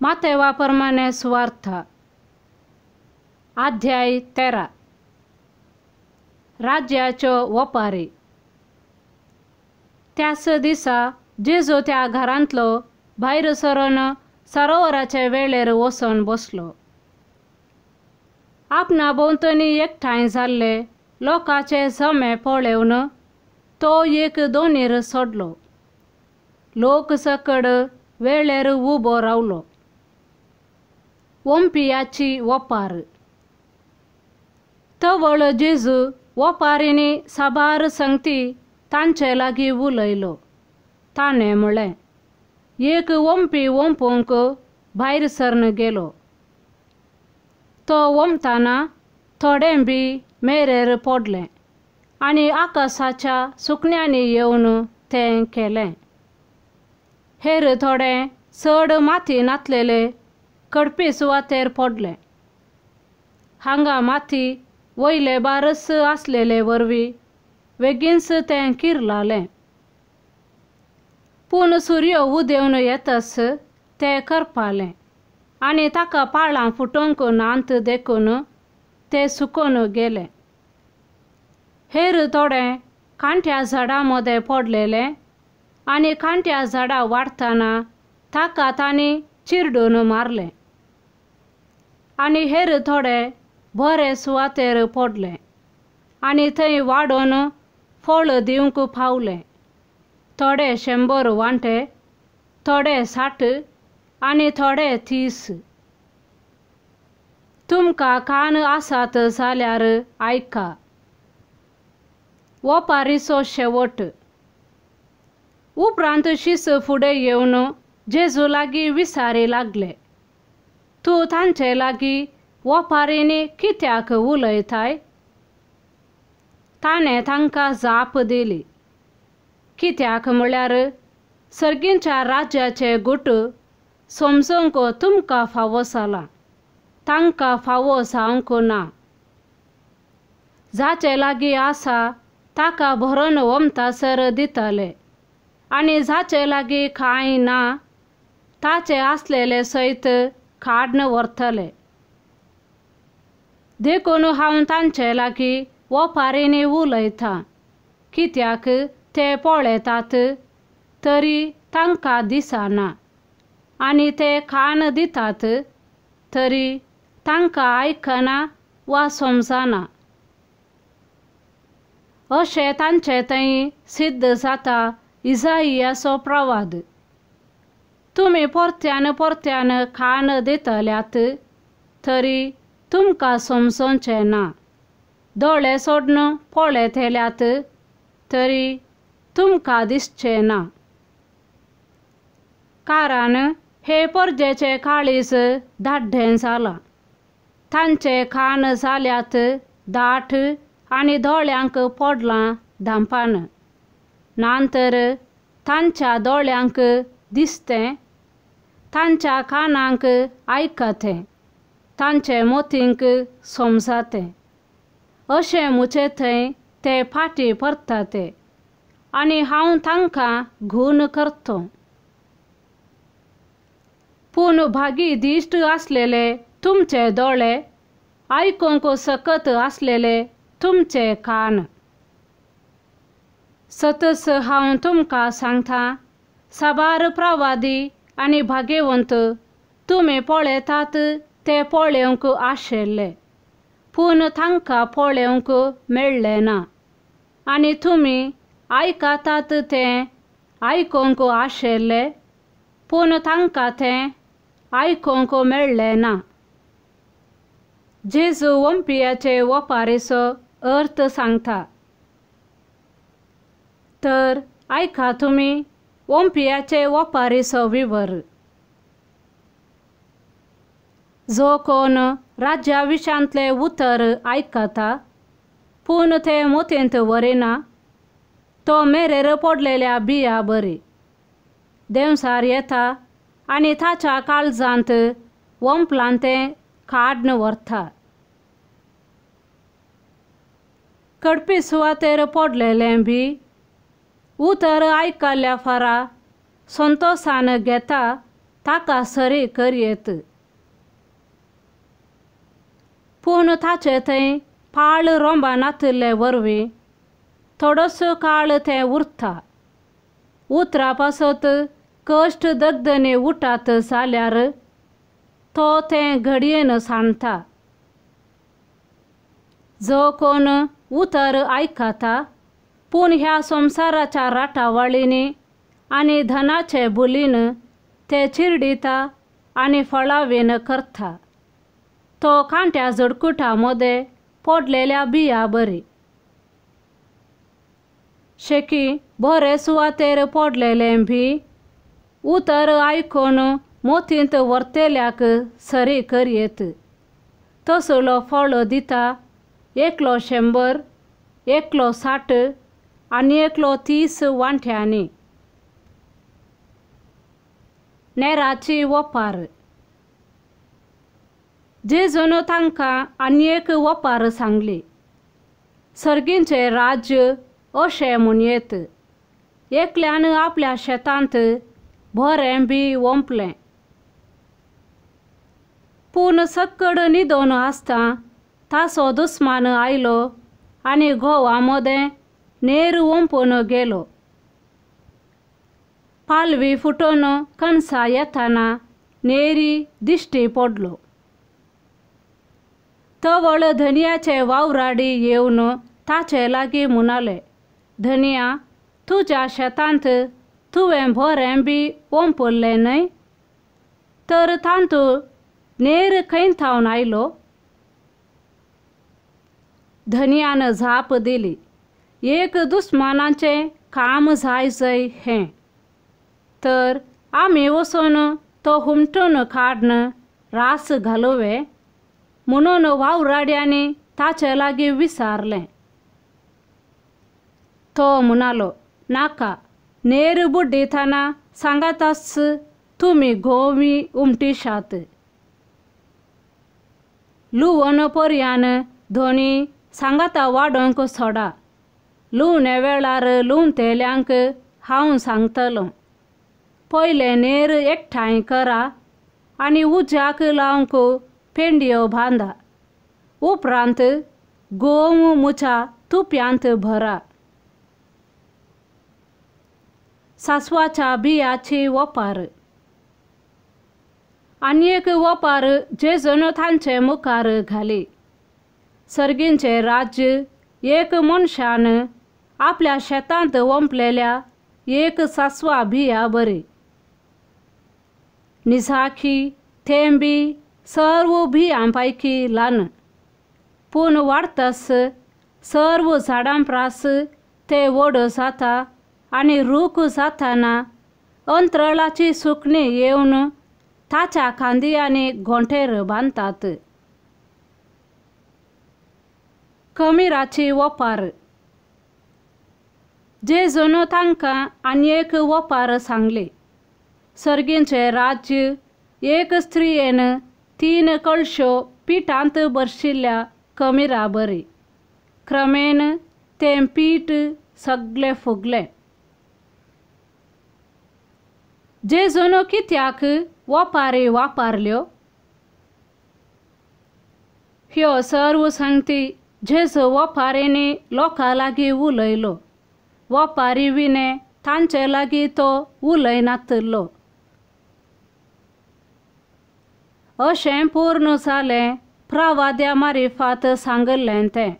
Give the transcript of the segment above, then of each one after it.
मातेवा प्रमाणे सुवार्थ अध्याय 13 राज्याच्यो वपारी. त्याच दिसा जेजू त्या घरांतलो भायर सरून सरोवराचे वेळेर वचून बसलो. आपणा भोंवतणी एकठांय जाल्ले लोकांचे जमे पळोवन तो एक दोनीर सोडलो. लोक सकड वेळेर उबो रावलो. ओंपियाची वपार. तवळ जेजू वपारींनी साबार संगती तांचे लागीं उलयलो. ताणें म्हळें, एक ओंपी ओंपूंक भायर सरन गेलो. तो ओंपतना थोडें बी मेरेर पडलें आनी आकाशाच्या सुकण्यांनी येवन तें केलें. हेर थोडें चड माती नातलेले कडपी सुवातेर पडलें. हांगा माती वयले बारस आसलेले वरवीं वेगींच तें किरलालें. पूण सुर्यो उदेवन येतच तें करपालें आनी ताका पाळां फुटोवंक नात देखून तें सुकून गेलें. हेर थोडें कांट्या झाडां मदें पडलेलें आनी कांट्या झाडां वाडटना ताका तांणी चिरडून मारलें. आनी हेर थोडे बरे सुवातेर पडले आनी थंय वाडोवन फळ दिवंक पावलें. थोडे 100 वांटे, थोडे 60 आनी थोडे 30. तुमकां कान आसात जाल्यार आयका. वपारीचो शेवट. उपरांत शीस फुडें येवन जेजू लागीं विचारी लागले, तूं तांचे लागीं वपारींनी कित्याक उलयताय? ताणें तांकां जाप दिली, कित्याक म्हळ्यार सर्गींच्या राज्याचे गुट समजूंक तुमकां फावो जालां, तांकां फावो जावंक ना. जाचे लागीं आसा ताका भरून ओमतासर दितले आनी जाचे लागीं कांय ना ताचे आसलेले सयत काडून व्हरतले. देखून हांव तांचे लागीं वपारींनी उलयतां, कित्याक ते पळयतात तरी तांकां दिसना आनी ते कान दितात तरी तांकां आयकना वा समजना. अशें तांचे थंय सिद्ध जाता इजाइयाचो प्रवाद. तुमी परत्यान परत्यान कान दितल्यात तरी तुमकां समजोवचें ना, दोळे सोडून पळयतल्यात तरी तुमकां दिसचें ना. कारण हे परजेचें काळीज दाड्डें जालां, तांचे कान जाल्यात दाट आनी दोळ्यांक पडलां धांपान. नातर तांच्या दोळ्यांक दिसतें, तांच्या कानांक आयकतें, तांचे मोतींक समजतें. अशें म्हजे थंय ते फाटीं परतते आनी हांव तांकां गूण करतो. पूण भागी दिश्ट आसलेले तुमचे दोळे, आयकूंक सकत आसलेले तुमचे कान. सतच हांव तुमकां सांगता, साबार प्रवादी आनी भाग्यवंत तुमी पळयतात ते पळोवंक आशिल्ले, पूण तांकां पळोवंक मेळ्ळें ना आनी तुमी आयकतात तें आयकूंक आशिल्ले, पूण तांकां तें आयकूंक मेळ्ळें ना. जेजू ओंपियाचे वपारीचो अर्थ सांगता. तर आयका तुमी ओंपियाचे वपारीचो विवर. जो कोण राज्या विशांतलें उतर आयकता पूण तें मोतींत व्हरिना तो मेरेर पडलेल्या बिया बरी. देंवसार येता आनी ताच्या काळजांत वंपलां तें काडून व्हरता. कडपी सुवातेर पडलेलें बी उतर आयकल्ल्या फारा संतोसान घेता ताका सरी करयेत. पूण ताचे थंय पाळ रोंबा नातिल्ले वरवीं थोडोसो काळ तें उरता. उतरा पासत कश्ट दगदनी उठात जाल्यार तो तें घडयेन सांडटा. जो कोण उतर आयकता पूण ह्या संवसाराच्या राटावळींनी आनी धनाचे बुलीन ते चिरडिता आनी फळावीन करता तो कांट्या झडकुटा मदें पडलेल्या बिया बरी. शेकी बरे सुवातेर पडलेलें बी उतर आयकून मोतींत व्हरतेल्याक सरी करयेत. तसलो फळ दिता एकलो 100, एकलो 60 आनी एकलो 30 वांट्यांनी. नेराची ओपार. जेजून तांकां आनी एक ओपार सांगली. सर्गींचें राज्य अशें म्हणयेत, एकल्यान आपल्या शेतांत बरें बी ओंपलें. पूण सक्कड न्हिदोन आसता ताचो दुस्मान आयलो आनी घोवा मदें नेर ओंपून गेलो. पालवी फुटून कणसां येतना नेरी दिश्टी पडलो. तवळ धनयाचे वावराडी येवन ताचे लागीं म्हणाले, धनया, तुज्या शेतांत तुवें बरें बी ओंपल्लें न्हय, तर तातूंत नेर खंय थावन आयलो? धनयान जाप दिली, एक दुस्मानाचें काम जाय जय हें, तर आमी वचून तो हुमटून काडून रास घालुवे म्हणून वावराड्यांनी ताचे लागीं विचारलें. तो म्हणालो, नाका, नेर बुड्डितना सांगाताच तुमी गोवी उमटिशात. लुवण पर्यान धोनी सांगाता वाडोवंक सोडा. लुवणे वेळार लुवतेल्यांक हांव सांगतलो, पयलें नेर एकठांय करा आनी उज्याक लावंक पेंडयो बांदा, उपरांत गोंव म्हज्या तुप्यांत भरा. सासवाच्या बियाची ओपार. आनी एक ओपार जेजून तांचे मुखार घाली. सर्गींचें राज्य एक मनशान आपल्या शेतांत ओंपलेल्या एक सासवा बिया बरी. निजाखी थेंबी सर्व बियां पैकी ल्हान, पूण वाडटस सर्व झाडां प्रास ते व्हड जाता आनी रूख जातना अंतरळाची सुकणीं येवन ताच्या खांदयांनी घोंटेर बांदतात. कमिराची ओपार. जेजून तांकां आनी एक ओपार सांगली. सर्गींचें राज्य एक स्त्रियेन 3 कळश्यो पिठांत भरशिल्ल्या कमिरा बरी. क्रमेन तें पीठ सगळें फुगलें. जेजून कित्याक ओपारी वापरल्यो? ह्यो सर्व संगती जेजू ओपारींनी लोकां लागीं उलयलो. ओपारी विणें तांचे लागीं तो उलयनातिल्लो. अशें पूर्ण जालें प्रवाद्या मारिफात सांगिल्लें तें.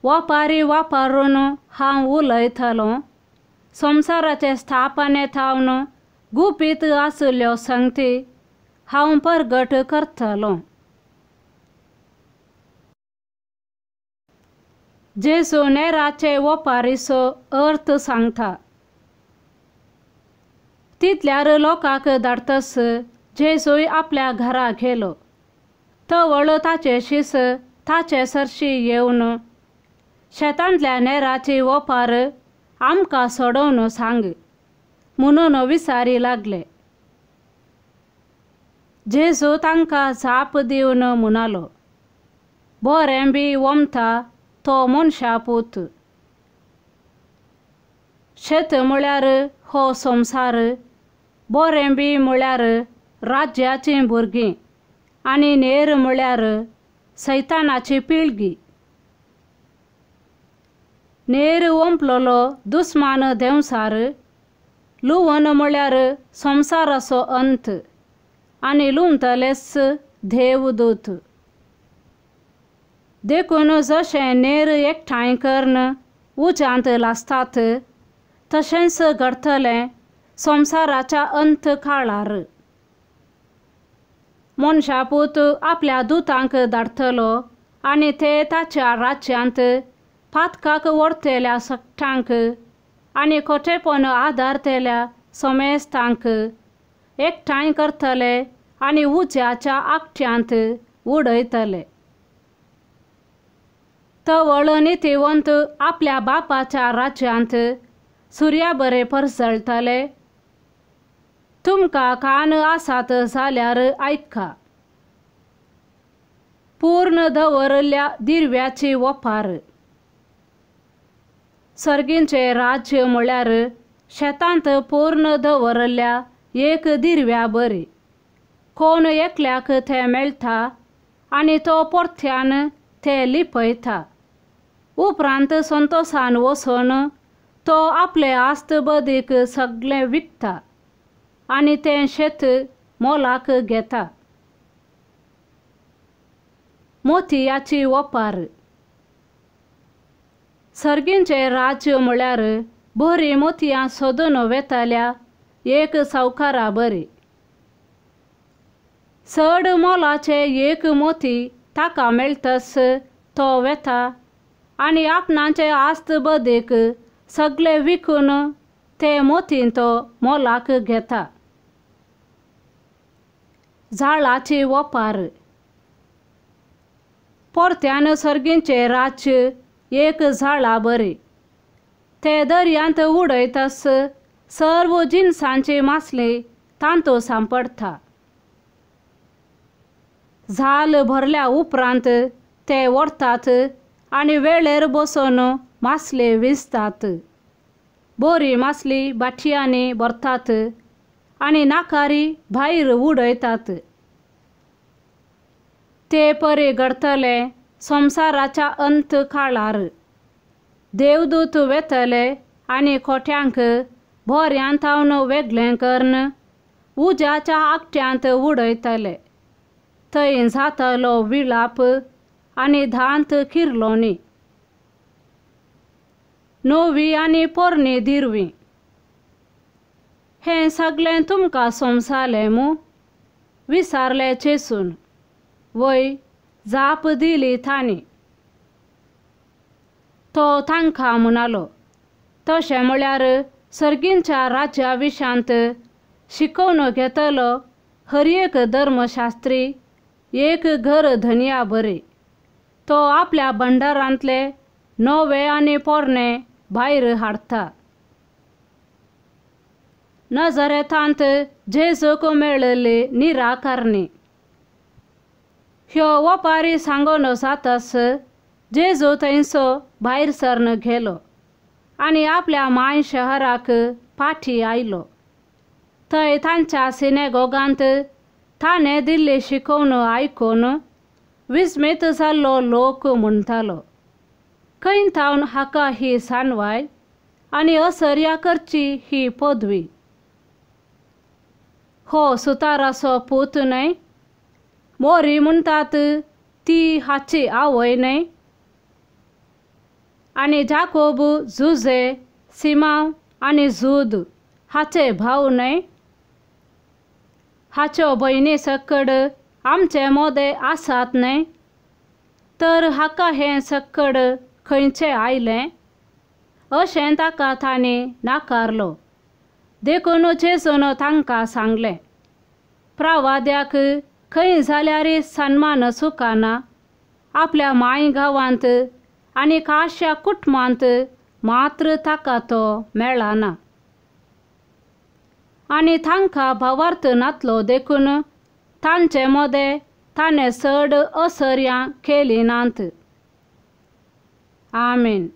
ओपारी वापरून हांव उलयतलो, संवसाराचे स्थापने थावन गुपीत आशिल्ल्यो संगती हांव परगट करतलो. जेजू नेराचे ओपारीचो अर्थ सांगता. तितल्यार लोकांक धाडटस जेजूय आपल्या घरा गेलो. तवळ ताचे शीस ताचे सरशी येवन शेतांतल्या नेराची ओपार आमकां सोडोवन सांग म्हणून विचारी लागले. जेजू तांकां जाप दिवन म्हणालो, बरें बी ओंपता तो मनशा पूत. शेत म्हळ्यार हो संवसार, बोरें बी म्हळ्यार राज्याचीं भुरगीं आनी नेर म्हळ्यार सैतानाची पिळगी. नेर ओंपलोलो दुस्मान देंवसार, लुवन म्हळ्यार संवसाराचो अंत आनी लुंवतलेच देवदूत. देखून जशें नेर एकठांय करून उज्यांत लासतात तशेंच घडटलें संवसाराच्या अंत काळार. मनशापूत आपल्या दुतांक धाडटलो आनी ते ताच्या राज्यांत पातकाक व्हरतल्या सगटांक आनी खोटेपण आदारतल्या समेस्तांक एकठांय करतले आनी उज्याच्या आकट्यांत उडयतले. तवळ नितीवंत आपल्या बापाच्या राज्यांत सुर्या बरे परजळटले. तुमकां कान आसात जाल्यार आयका. पूर्ण दवरल्या दिरव्याची ओपार. सर्गींचें राज्य म्हळ्यार शेतांत पूर्ण दवरल्या एक दिरव्या बरी. कोण एकल्याक तें मेळटा आनी तो परत्यान ते लिपयता. उपरांत संतोसान वचून तो आपले आस्त बदीक सगळें विकता आनी तें शेत मोलाक घेता. मोतयाची ओपार. सर्गींचें राज्य म्हळ्यार बरीं मोतयां सोदून वेतल्या एक सावकारा बरी. चड मोलाचें एक मोती ताका मेळटस तो वेता आनी आपणाचे आस्त बदीक सगळे विकून ते मोती तो मोलाक घेता. झाडाची ओपार. परत्यान सर्गींचें राज्य एक झाडा बरी. ते दर्यांत उडयतस सर्व जिनसांची मासली तांतू सांपडटा. झाल भरल्या उपरांत ते व्हरतात आनी वेळेर बसून मासले विजतात. बोरी मासली बाटयांनी भरतात आनी नाकारी भायर उडयतात. ते परी घडटले संवसाराच्या अंत काळार. देवदूत वेतले आनी खोट्यांक बोऱ्यांत वेगळें करून उज्याच्या आकट्यांत उडयतले. थंय जातलो विलाप आनी दांत किरलोनी. नवी आनी पोरणी दिरवी. हें सगळें तुमकां समजालें मू? विचारलें जेजून. वय, जाप दिली तांणी. तो तांकां म्हणालो, तशें म्हळ्यार सर्गींच्या राज्या विशांत शिकोवन घेतलो हर एक धर्मशास्त्री एक घर धनया बरी. तो आपल्या भंडारांतले नवे आनी पोरणे भायर हाडटा. नजरेतांत जेजूक मेळिल्ली निराकारणी. ह्यो ओपारी सांगून जातस जेजू थंयसो भायर सरन गेलो आनी आपल्या माय शहराक फाटी आयलो. थंय तांच्या सिनेगोगांत ताणें दिल्ली शिकोवन आयकून विस्मीत जाल्लो लोक म्हणटालो, खंय थावन हाका ही सानवाय आनी असर्या करची ही पदवी? हो सुताराचो पूत न्हय? मोरी म्हणटात ती हाची आवय न्हय? आनी जाकोब, जुजे, सिमांव आनी जूद हाचे भाव न्हय? हाच्यो भयणी सकड आमचे मोदे आसात न्हय? तर हाका हें सकड खंयचें आयलें? अशें ताका तांणी नाकारलो. देखून जेजून तांकां सांगलें, प्रवाद्याक खंय जाल्यार सन्मान चुकना, आपल्या माय गांवांत आनी खाश्या कुटुंबांत मात्र ताका तो मेळना. आनी तांकां भावार्थ नातलो देखून तांचे मदें ताणें चड असर्यां केली नात. आमेन.